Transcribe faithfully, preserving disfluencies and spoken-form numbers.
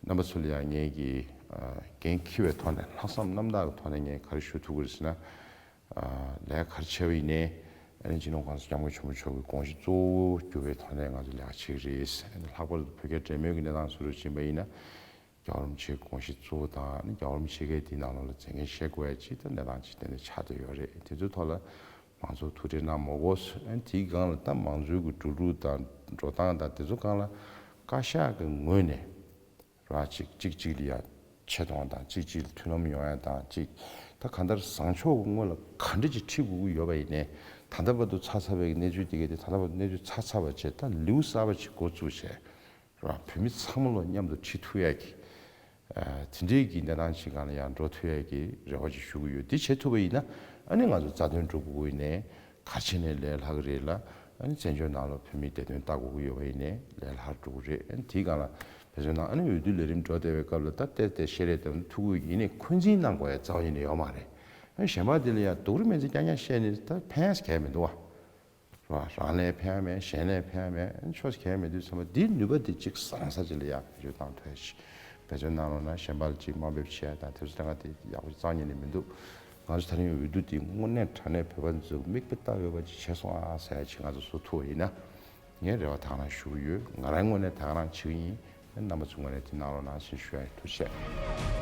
རྣམ་པ་ཚོ་ལ་ཡང་ངེད་ཀྱི་ཨ་འགན་འཁྱེར་བའི་ཐོག་ནས་ལྷག་བསམ་རྣམ་དག་གི་ཐོག་ནས་ངས་ག་རེ་ཞུ་ཐུབ་ཀྱི་རེད་ཟེར་ན། ཨ་ལས་ཀ་ག་རེ་བྱས་པ་ཡིན་ནའི་ཨ་ནི་སྤྱི་ནོར་༸གོང་ས་༸སྐྱབས་མགོན་ཆེན་པོ་མཆོག་གི་དགོངས་གཞི་གཙོ་བོ་གྱུར་པའི་ཐོག་ནས་ང་ཚོ་ལས་ཀ་བྱེད་ཀྱི་རེད། ཨ་ནི་ལྷག་པར་དུ་བོད་རྒྱ་འབྲེལ་མོལ་གྱི་གནས་སྟངས་བཟོ་འདྲ་ཕྱིན་པ་ཡིན་ན། རྒྱལ་བ་རིན་པོ་ཆེའི་དགོངས་གཞི་གཙོ་བོ་དང་ཨ་ནི་རྒྱལ་བ་རིན་པོ་ཆེ་གིས་དེའི་ནང་ལོགས་ལ་མཛད་འགན་བཞེས་དགོས་ཡ་ཅིག་དང་གནས་སྟངས་ཅིག་ཏན་ཏན་ཆགས་བསྡད་ཡོད་རེད། དེ་ཚོའི་ཐོག་ལ་མང་ཚོགས་ཐུགས་ཁྲལ་གནང་མ་དགོས། ཨ་ནི་དེའི་སྒང་ལ་ད་མང་གཙོའི་གི་འགྲོ་ལུགས་དང་འགྲོ་སྟངས་དང་དེ་ཚོ་སྒང་ལ་བཀའ་ཤག་གི་ངོས་ནས་ར་གཅིག་གཅིག་གཅིག་ལ་ཡ་ཆེ་མཐོང་དང་གཅིག་གཅིག་ལ་མཐུན་ལམ་ཡོང་ཡ་དང་གཅིག་ད་གང་ལྟར་བཟང་ཕྱོགས་ཀྱི་ངོས་ལ་ག་འདྲ་ཅིག་ཁྲིད་དགོས་ཀྱི་ཡོད་པ་ཡིན་ནའི་ད་ལྟ་བར་དུ་ཚར་ཚར་བའི་གནས་ཚུལ་དེ་གས་དེ་ད་ལྟ་བར་དུ་གནས་ཚུལ་ཚར་ཚར་བ་བྱས། ད་ལེའུ་གསར་པ་ཅིག་འགོ་བཙུགས་བྱས་ར་བོད་མི་ཚང་མ་ལོ་མཉམ་དུ་ཁྲིད་ཐུབ་ཡ་གི་ཨ་དེ་འདྲའི་གི་གནས་སྟངས་ཅིག་སྒང་ལ་ཡང་འགྲོ་ཐུབ་ཡ་གི་རེ་བ་ཅིག་ཞུ་གི་ཡོད། དེ་བྱེད་ཐུབ་པ་ཡིན་ན་ཨ་ནི་ང་ཚོ་རྩ་དོན་སྒྲུབ་དགོས་ཀྱི་ཡིན་ནའི་ག་རེ་བྱས་ནའི་ལས་སླ་གི་རེད་ལ། ཨ་ནི་བཙན་བྱོལ་ནང་ལ་བོད་མིའི་བདེ་དོན་ལྟ་དགོས་ཀྱི་ཡོད་པ་ཡིན་ནའི་ལས་སླ་རུ་འགྲོ་གི་རེད། ཨ་ནི་དེའི་སྒང་ལ་བོད་བཟོའི་ནང་ཨ་ནི་འོས་བསྡུ་ལས་རིམ་འགྲོ་བསྡད་པའི་སྐབས་ལ་ད་བལྟས་བལྟས་བཤད་རེས་དང་ཐུགས་ཁུར་ཡིན་ནའི་འཁོན་འཛིན་གནང་དགོས་ཡ་རྩ་བ་ཉིད་ནས་ཡོད་མ་རེད། ཨ་ནི་གཞན་པ་དེ་ལ་ཡང་སྡུག་རུས་སྨོན་ཚིག་རྐྱང་རྐྱང་བཤད་ནས་ད་ཕན་ཡ་གང་ཡང་མི་འདུག་བ། རང་ལ་ཕན་ཡ་མེད། གཞན་ལ་ཕན་ཡ་མེད། ཨ་ནི་ཆོས་གང་ཡང་མི་འདུག་བསམ་པ་འདིའི་ནུས་པ་དེ་གཅིག་བཟང་ས་ཅིག་ལ་ཡང་བེད་སྤྱོད་བཏང་ཐུབ་ཡ་ཞིག་བེད་སྤྱོད་གནང་རོགས་གནང་། གཞན་པ་ལ་གཅིག་དམའ་འབེབས་བྱེད་ཡ་དང་དེ་ཚོ་ལས་ཀ་དེ་ཡག་པོ་རྩ་བ་ཉིད་ནས་མི་འདུག་ང་ཚོ་ད་རིང་འོས་བསྡུ་དེ་དངོས་གནས་དྲང་གནས་བོད་པ་ཚོས་མིག་དཔེ་ལྟ་འོས་པ་ཅིག་བྱས་སོང་ཨ་ཟེར་ཡ་ཅིག་ང་ཚོ་བཟོ་ཐུབ་པ་ཡིན་ན། ངས་རེ་བ་དང་རང་ཞུ་གི་ཡོད། ང་རང་ངོས་ནས་དང་རང་བྱེད་ཀྱི་ཡིན། རྣམ་པ་ཚོའི་ངོས་ནས་དེ་གནང་རོགས་གནང་ཞེས་ཞུ་ཡ་ཡིན། ཐུགས་རྗེ་ཆེ།